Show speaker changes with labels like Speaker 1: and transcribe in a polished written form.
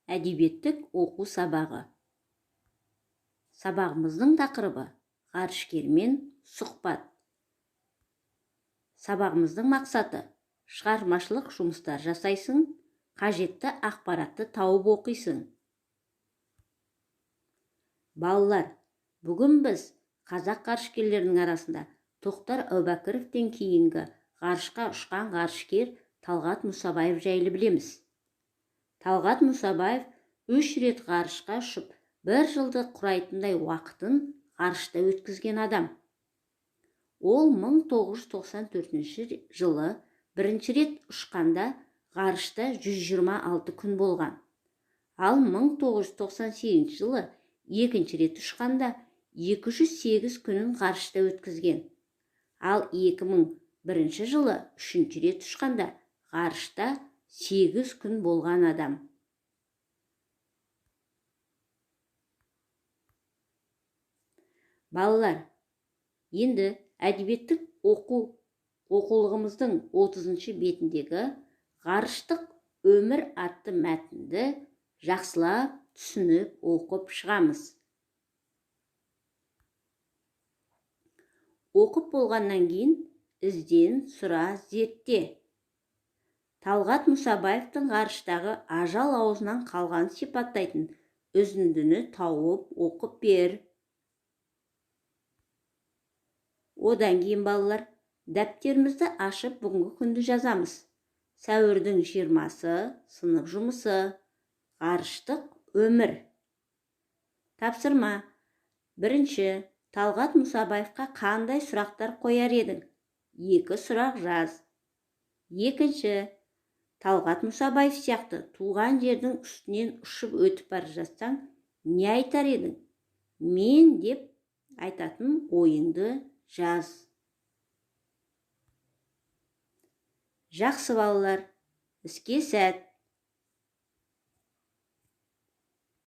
Speaker 1: Әдебиеттік оқу сабағы. Сабағымыздың тақырыбы ғарышкермен сұхбат. Сабағымыздың мақсаты шығармашылық жұмыстар жасайсың, қажетті ақпаратты тауып оқисың. Балалар, бүгін біз қазақ ғарышкерлерінің арасында Тоқтар Әубәкіровтен кейінгі ғарышқа ұшқан ғарышкер Талғат Мұсабаев жайлы білеміз. Талғат Мұсабаев 3 рет ғарышқа ұшып, 1 жылды құрайтындай уақытын ғарышта өткізген адам. Ол 1994 жылы бірінші рет ұшқанда ғарышта 126 күн болған. Ал 1998 жылы екінші рет ұшқанда 208 күнін ғарышта өткізген. Ал 2001 жылы үшінші рет ұшқанда ғарышта 8 күн болған адам. Балалар, енді әдебиеттік оқулығымыздың 30 бетіндегі ғарыштық өмір атты мәтінді жақсылап түсініп оқып шығамыз. Оқып болғаннан кейін ізден, сұра, зертте. Талғат Мұсабаевтың ғарыштағы ажал аузынан қалған сипаттайтын үзіндіні тауып оқып бер. Одан кейін балалар, дәптерімізді ашып бүгінгі күнді жазамыз. Сәуірдің 20-сы, сынып жұмысы, ғарыштық өмір. Тапсырма. Бірінші, Талғат Мұсабаевқа қандай сұрақтар қояр едің? 2 сұрақ жаз. Екінші, Талғат Мұсабаев сияқты туған жердің үстінен ұшып өтіп бара жатсаң, не айтар едің? Мен деп айтатын ойыңды жаз. Жақсы балалар, іске сәт.